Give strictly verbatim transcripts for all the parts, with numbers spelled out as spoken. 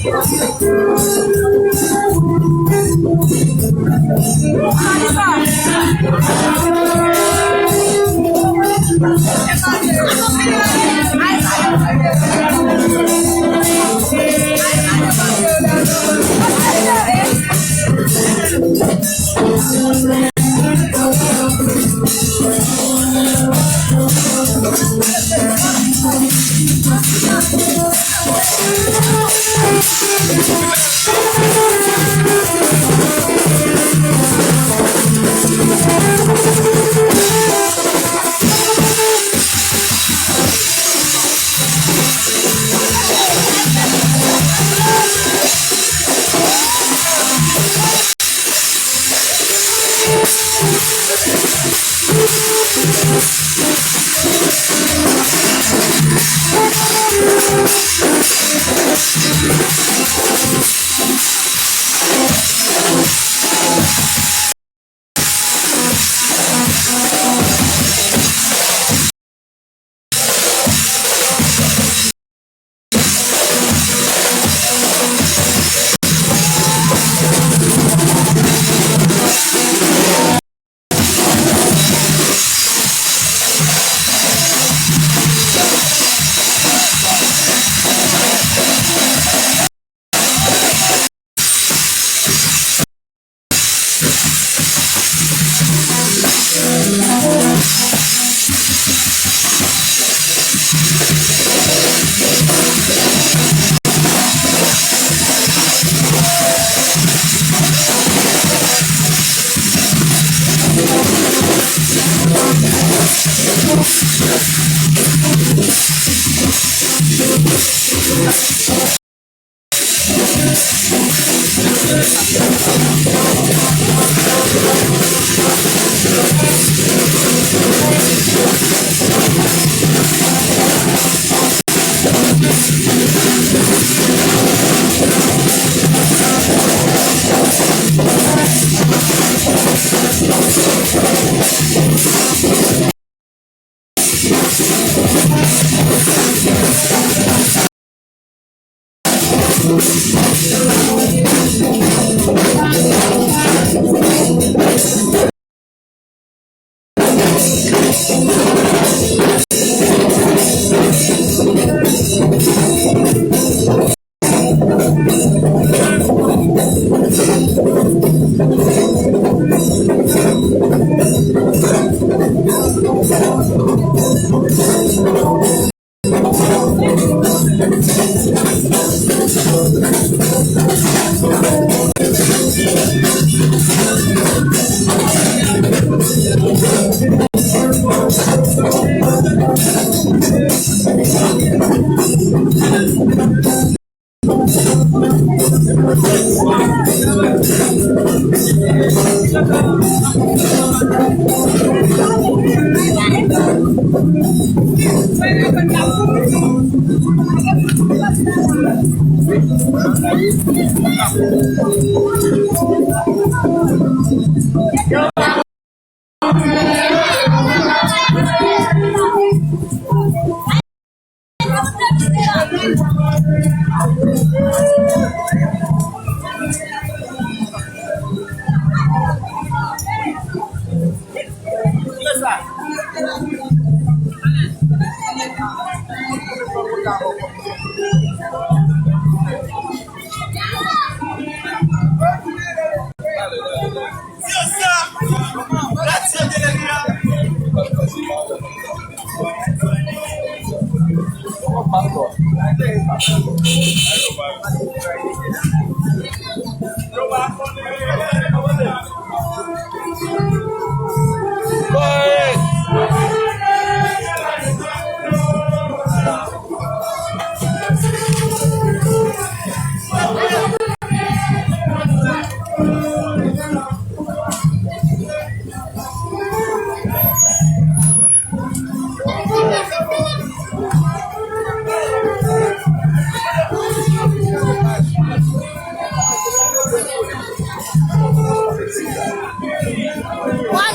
What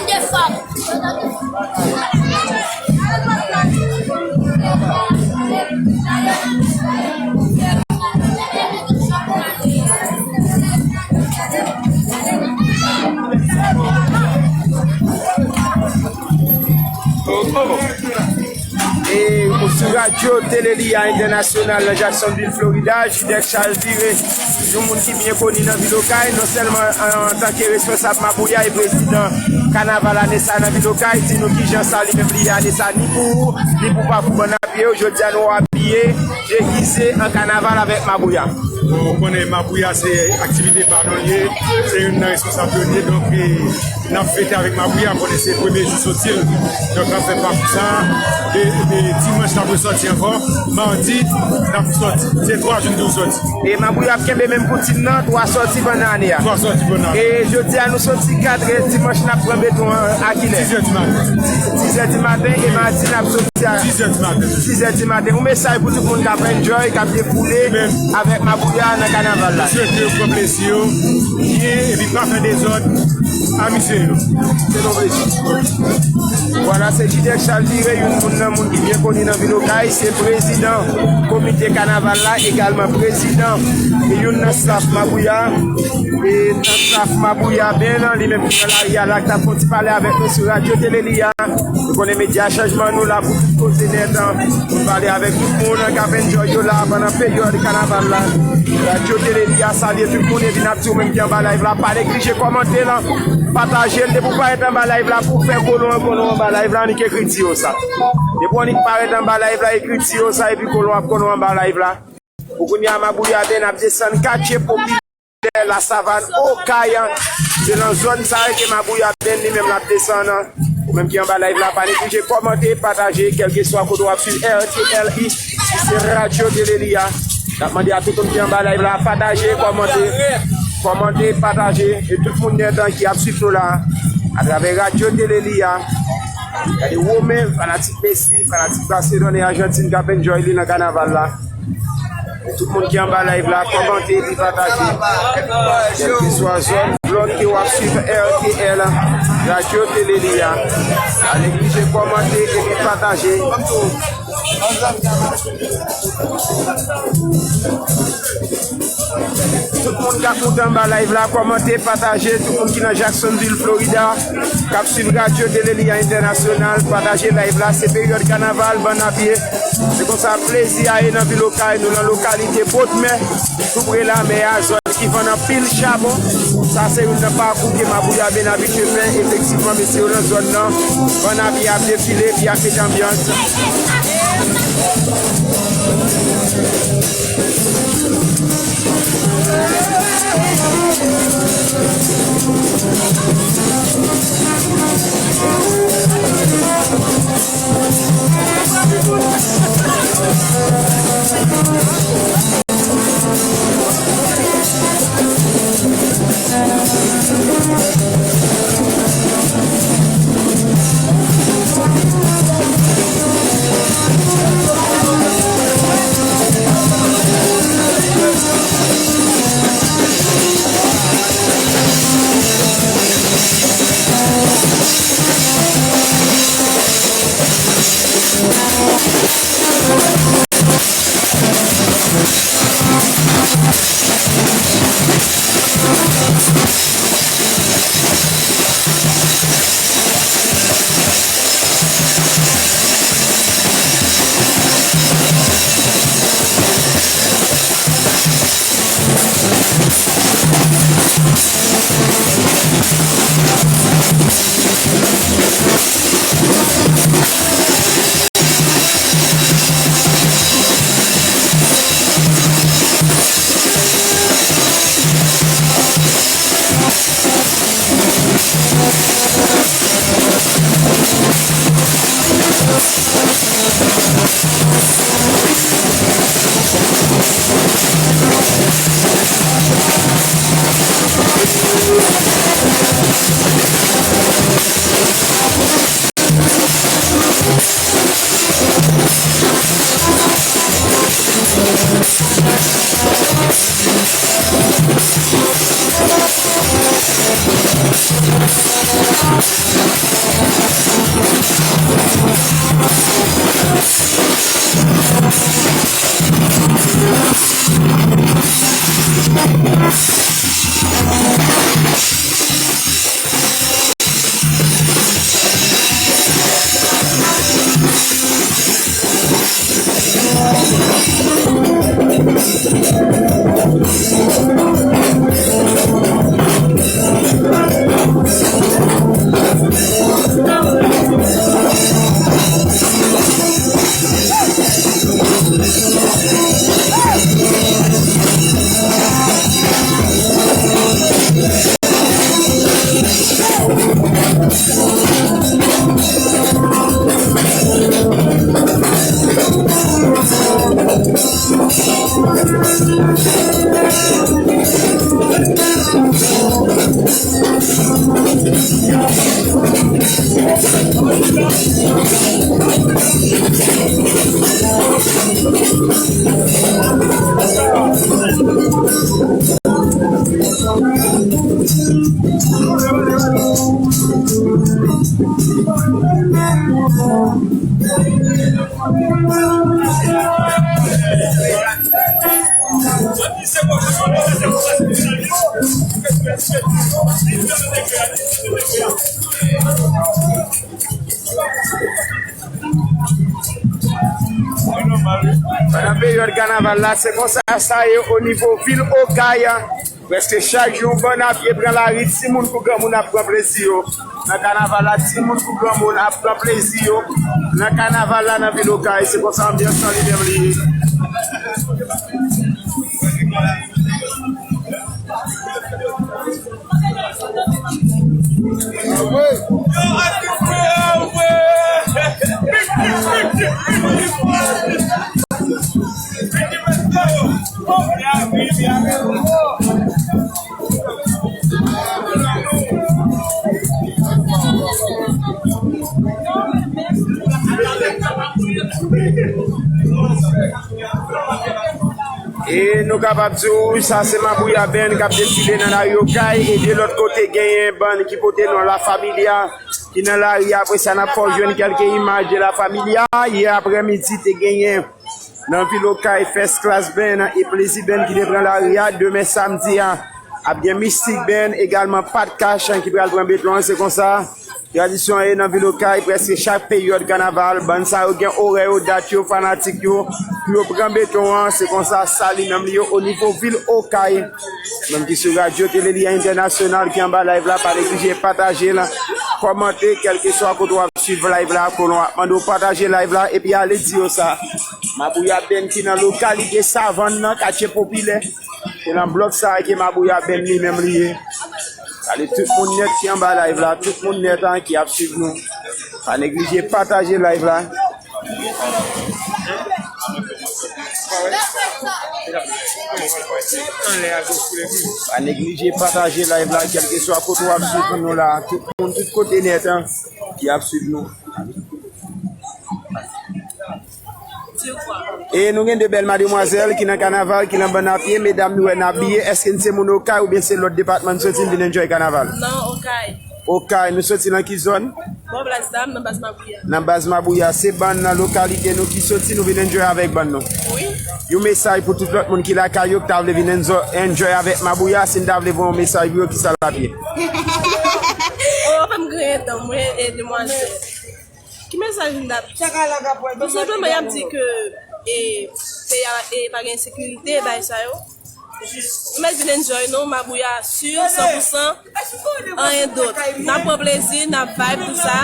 the fuck? E sou radyo Tele Lia Entènasyonal nan Jacksonville, Florida, Jidèk Charles Vire, yon moun ki byen koni nan vil Okay, non sèlman an, antanke responsab Mabouya e prezidan kanaval ane sa nan vil Okay, di nou kijan sa li menm li ye ane sa, ni pou ou, ni pou Pafou Bann Apye yo. Jodi a nou abiye, degize an kanaval avèk Mabouya. Bon, ou konnen Mabouya se aktivite pa nou l ye, se youn nan responsab yo l ye, donk, e, n ap fete avèk Mabouya, konnen se premye jou soti l. Donk, n ap fè pakou sa. E, e dimanch, n ap resòti ankò. Madi, n ap sòti. Se twa jou n toujou sòti. E Mabouya ap kenbe menm koutim nan, twa sòti pandan ane a. Twa sòti pandan ane. E jodi a, nou soti katrè, dimanch, n ap pran beton an a kilè? Sizè di maten. Sizè di maten, e madi, n ap soti a sizè di maten. Sizè di maten. Yon mesaj pou tout moun k ap enjoy, k ap defoule avèk Mabouya nan kanaval la. Swete yo pran plezi yo, byen, epi pa fè dezòd, amize yo. Se yon plezi. Vwala, se Jidèk Charles Vire, youn moun nan moun ki byen koni nan vil Okay, se prezidan komite kanaval la, egalman prezidan e youn nan staff Mabouya. E nan staff Mabouya, ben nan li menm ki nan lari a la, k t ap fè yon ti pale avèk nou sou radyo Tele Lia. Nou konnen medya chanjman nou la pou tout koze nèt, pou pale avèk tout moun k ap enjoy yo la pandan peryòd kanaval la. Radyo Tele Lia salye tout moun epi n ap di w menm ki anba live la, pa neglije kòmante l, pataje l. Depi w parèt anba live la, pou w fè kolon an, kolon anba live la, annik ekri di yo sa. Depi w annik parèt anba live la, ekri di yo sa, epi kolon ap kolon anba live la. Pou kounye a, Mabouya ben ap desann katye popilè Lasavann, Okay, se nan zòn sa a ke Mabouya ben li menm l ap desann. Ou menm ki anba live la, pa neglije kòmante, pataje, kèlkeswa kote w ap swiv R T L I, ki se radyo Tele Lia. N ap mande a tout moun ki anba live la, pataje, kòmante, kòmante, pataje, e tout moun nèt an ki ap swiv nou la, atravè radyo Tele Lia. Gade Women, fanatik Messi, fanatik Barcelone e Argentine k ap enjoy li nan kanaval la. Tout moun ki anba live la, kòmante epi pataje. Kèlkeswa zòn, zòn ke w ap swiv R T L, radyo Tele Lia, pa neglije kòmante epi pataje. Tout moun k ap moute anba live la, kòmante, pataje. Tout moun ki nan Jacksonville, Florida, k ap swiv radyo Tele Lia Entènasyonal, pataje live la. Se peryòd kanaval, Bann Apye. Se konsa plezi a ye nan vil Okay, nou nan lokalite Bodmè, tou pre lamè a, zòn ki vann anpil chabon. Sa se youn nan pakou ke Mabouya ben abitye fè. Efektivman, mesye yo nan zòn nan, Bann Apye ap defile, epi ap mete anbyans. Pandan peryòd kanaval la, se konsa sa ye o nivo vil Okay. Prèske chak jou, bann a pye pran lari, timoun kou granmoun ap pran plezi yo. Nan kanaval la, timoun kou granmoun ap pran plezi yo. Nan kanaval la, nan vil Okay, se konsa anbyans lan li menm li ye. E nou kapab di w, sa se Mabouya Band k ap defile nan lari Okay, e de lòt kote genyen bann ki pote non La Familia ki nan lari a. Apre sa, n ap fè w jwenn kèlke imaj de La Familia. Yè aprèmidi, te genyen nan vil Okay First Class Band e Plezi Band ki te pran lari a. Demen samdi a, ap gen Mystic Band, egalman Pat Cash ki pral pran beton an. Se konsa tradisyon an ye nan vil Okay, prèske chak peryòd kanaval, bann sa yo gen orè yo, dat yo, fanatik yo, pou yo pran beton an. Se konsa sa li menm li ye o nivo vil Okay. Menm ki sou Radyo Tele Li Entènasyonal ki anba live la, pa neglije pataje l, kòmante, kèlkeswa kote w ap swiv live la, kolon ap mande w pataje live la, epi ale di yo sa. Mabouya Band ki nan lokalite Savann nan, katye popilè. Se nan blòk sa a ke Mabouya Band li menm li ye. Salye tout moun nèt ki anba live la, tout moun nèt an ki ap swiv nou. Pa neglije pataje live la. Pa neglije pataje live la, kèlkeswa kote w ap swiv nou la, tout moun, tout kote nèt an ki ap swiv nou. E nou gen de bèl mademwazèl ki nan kanaval, ki nan bann a pye. Medam, nou wè n abiye. Èske n se moun Okay oubyen se lòt depatman n soti n vin enjoy kanaval? Non, Okay. Okay, nou soti nan ki zòn? Bò Plas Dam, nan baz Mabouya. Nan baz Mabouya. Se bann nan lokalite nou ki soti, nou vin enjoy avèk bann nou. Wi. Yon mesaj pou tout lòt moun ki lakay yo, ki ta vle vin enzo-, enjoy avèk Mabouya, si n ta vle voye yon mesaj pou yo, kisa l ap ye? Oh, fè m griyen tan, mwen, e demwazèl. Ki mesaj m t ap di? Tou senpleman, y ap di ke, e, peyi a, e, pa gen sekirite, bagay sa yo. Jis, nou mèt vin enjoy nou, Mabouya si, san pou san, anyen dòt. N ap pran plezi, n ap vibe, tout sa.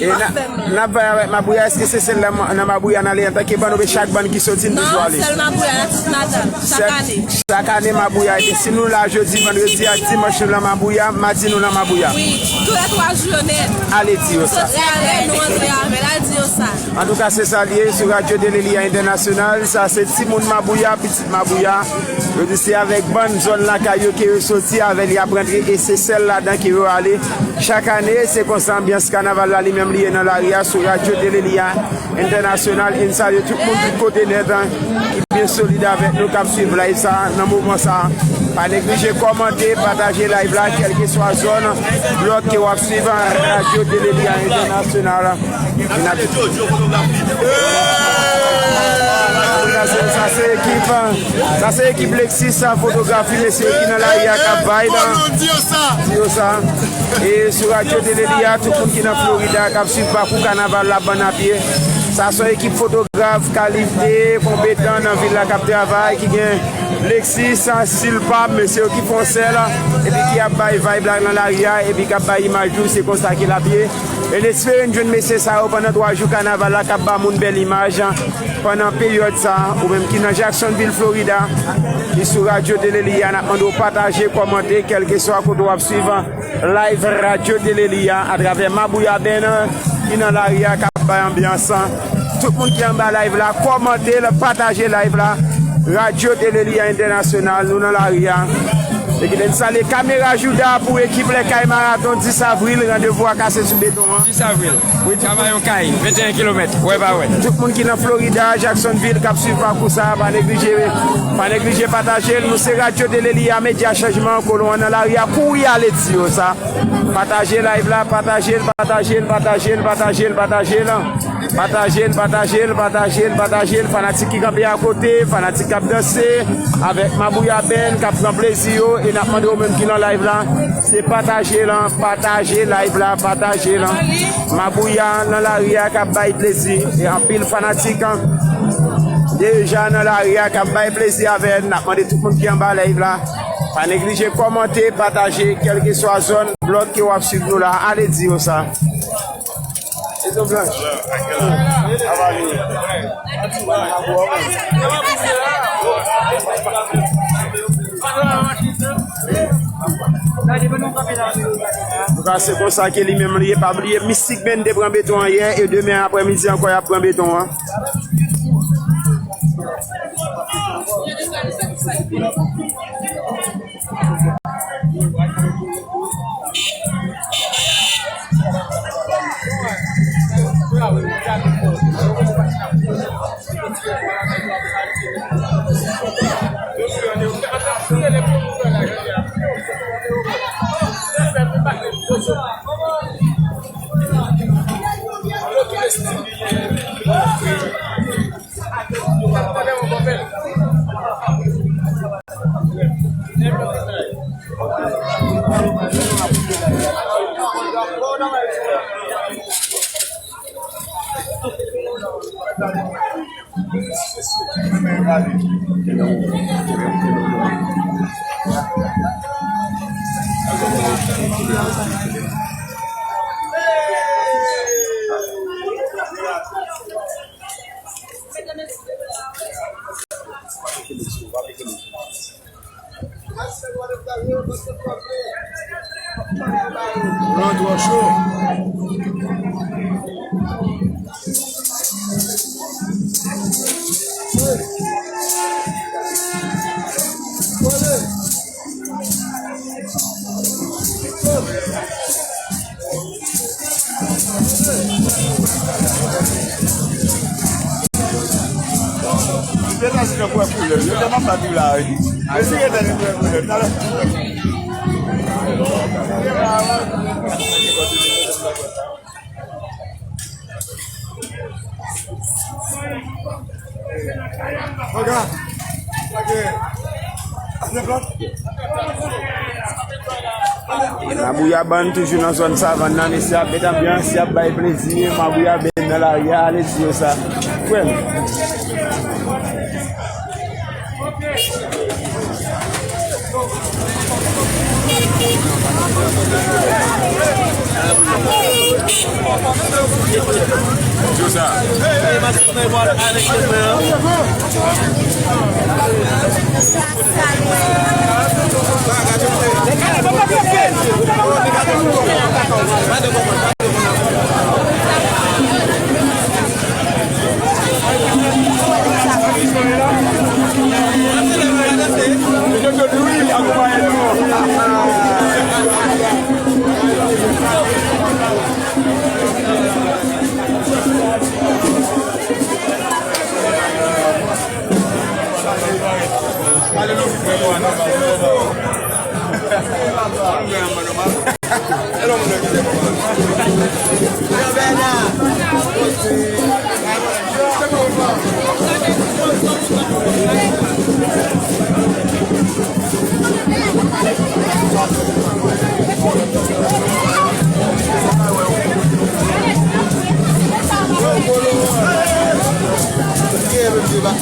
E n ap, n ap vibe avèk Mabouya, èske se sèl nan, nan Mabouya n ale antanke bann oubyen chak bann ki soti n toujou ale? Non, sèl Mabouya, n ap soti natal, chak ane. Chak ane Mabouya, epi si nou la jodi, vandredi ak dimanch nou nan Mabouya, madi nou nan Mabouya. Wi, tou lè twa jou yo nèt. Ale di yo sa. Soti avè l, nou antre avè l, al di yo sa. Antouka, se sa l ye sou Radyo Tele Li Entènasyonal. Sa se timoun Mabouya, pitit Mabouya. Yo di se avèk bann zòn lakay yo ke yo soti, avè l y ap rantre e se sèl ladan ke yo ale. Chak ane, se konsa anbyans kanaval la li menm li ye nan lari a sou Radyo Tele Li Entènasyonal. E n salye tout moun tout kote nèt an ki byen solid avèk nou, k ap swiv live sa a nan moman sa a. Pa neglije kòmante, pataje live la, kèlkeswa zòn, blòk ke w ap swiv Radyo Tele Li Entènasyonal. N ap Sa se, sa se ekip, sa se ekip Lexis, sa fotografi, mesye ki nan lari a k ap vibe. Di yo sa. E sou Radyo Tele Li a, tout moun ki nan Florida k ap swiv pakou kanaval la, bann a pye. Sa se yon ekip fotograf kalite, konpetan nan vil la k ap travay, ki gen Lexis, Silpam, mesye yo ki fè yon sèl, epi ki ap bay vibe la nan lari a, epi k ap bay imaj yo, se konsa ke l ap ye. E n espere n jwenn mesye sa yo pandan twa jou kanaval la, k ap ba moun bèl imaj, pandan peryòd sa, ou menm ki nan Jacksonville, Florida, ki sou Radyo Tele Li a, n ap mande w pataje, kòmante, kèlkeswa kote w ap swiv live Radyo Tele Li a atravè Mabouya Band ki nan lari a k ap bay anbyans. Tout moun ki anba live la, kòmante l, pataje live la. Radyo Tele Li a Entènasyonal, nou nan lari a. E kite n salye Kamera Jouda pou ekip Lèkay Maraton dis avril, randevou a kase sou beton an. Dis avril. Wi, travay yon kay, venteyen kilomèt, wè pa wè. Tout moun ki nan Florida, Jacksonville, k ap swiv pakou sa a, pa neglije, pa neglije pataje l. Nou se Radyo Tele Li a, medya chanjman, kolon an nan lari a, kouri ale di yo sa. Pataje live la, pataje l, pataje l, pataje l, pataje l, pataje l. Pataje l, pataje l, pataje l, pataje l. Fanatik ki kanpe akote, fanatik k ap danse avèk Mabouya Band, k ap pran plezi yo, e n ap mande w menm ki nan live la, se pataje l, pataje live la, pataje l. Mabouya nan lari a k ap bay plezi, e anpil fanatik deja nan lari a k ap bay plezi avè n. N ap mande tout moun ki anba live la, pa neglije kòmante, pataje, kèlkeswa zòn, blòk ke w ap swiv nou la, ale di yo sa. Antouka, se konsa ke li menm li ye. Pa bliye, Mystic Band te pran beton an yè, e demen aprèmidi ankò, y ap pran beton an. Lan twò cho. Yo te nan kwè koulè, yo te nan pati la, wi. Mesye yo te nan kwè koulè, talè. Mabouya Band toujou nan zòn Savann nan, mesye ap met anbyans, y ap bay plezi, Mabouya Band nan lari a, ale di yo sa. Frè m.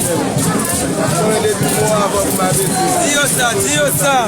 Di yo sa, di yo sa.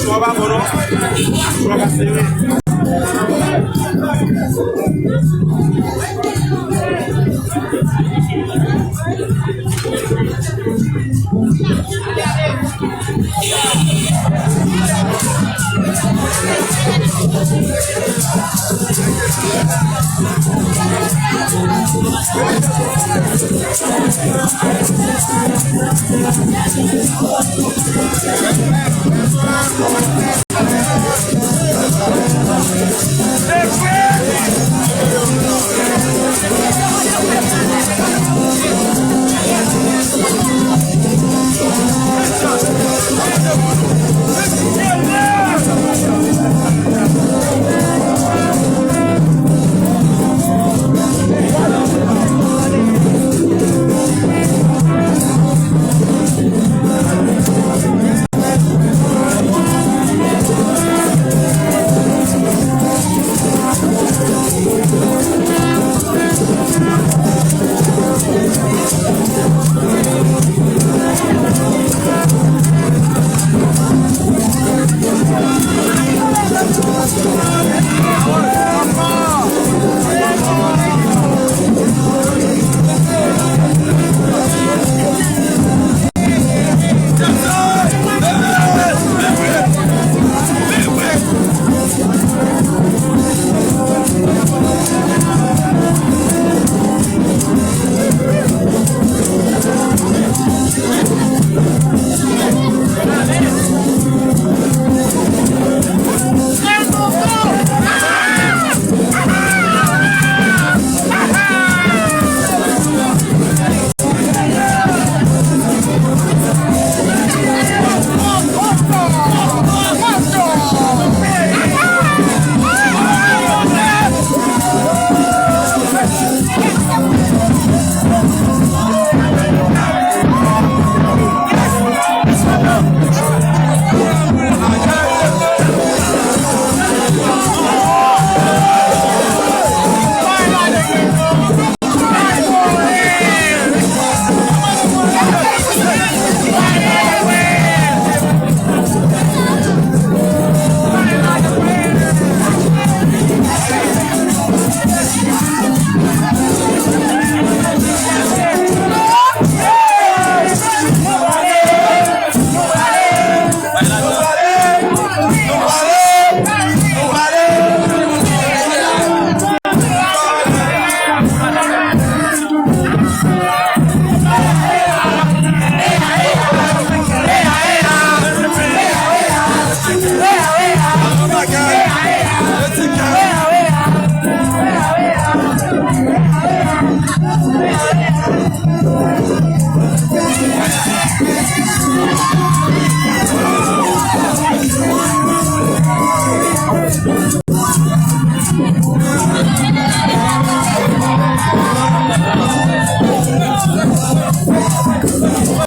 Chwa pa bon non. Chwa pa serye.